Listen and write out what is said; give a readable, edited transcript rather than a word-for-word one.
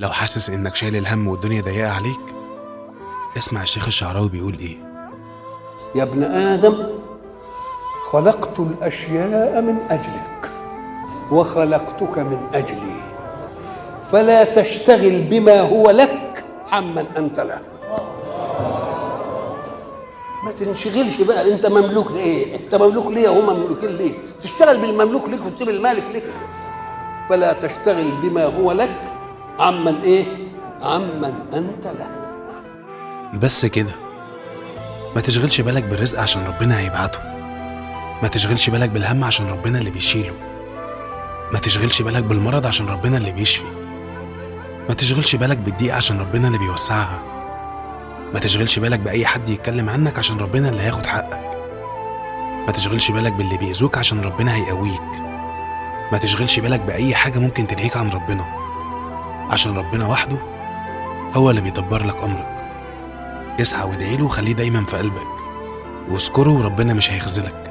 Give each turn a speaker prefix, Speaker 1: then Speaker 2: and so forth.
Speaker 1: لو حاسس إنك شايل الهم والدنيا ضيقة عليك، اسمع الشيخ الشعراوي بيقول إيه.
Speaker 2: يا ابن آدم، خلقت الأشياء من أجلك وخلقتك من أجلي، فلا تشتغل بما هو لك عمن أنت له. ما تنشغلش بقى، أنت مملوك لإيه؟ أنت مملوك ليه وهم مملوكين ليه؟ تشتغل بالمملوك ليك وتسيب المالك ليك. فلا تشتغل بما هو لك عمن إيه؟ عمن أنت له.
Speaker 1: بس كده، ما تشغلش بالك بالرزق عشان ربنا هيبعته، ما تشغلش بالك بالهم عشان ربنا اللي بيشيله، ما تشغلش بالك بالمرض عشان ربنا اللي بيشفي، ما تشغلش بالك بالضيق عشان ربنا اللي بيوسعها، ما تشغلش بالك بأي حد يتكلم عنك عشان ربنا اللي هياخد حقك، ما تشغلش بالك باللي بيأذوك عشان ربنا هيقويك، ما تشغلش بالك بأي حاجة ممكن تلهيك عن ربنا عشان ربنا وحده هو اللي بيدبر لك أمرك. اسعى وادعي له وخليه دايما في قلبك واذكره، وربنا مش هيخذلك.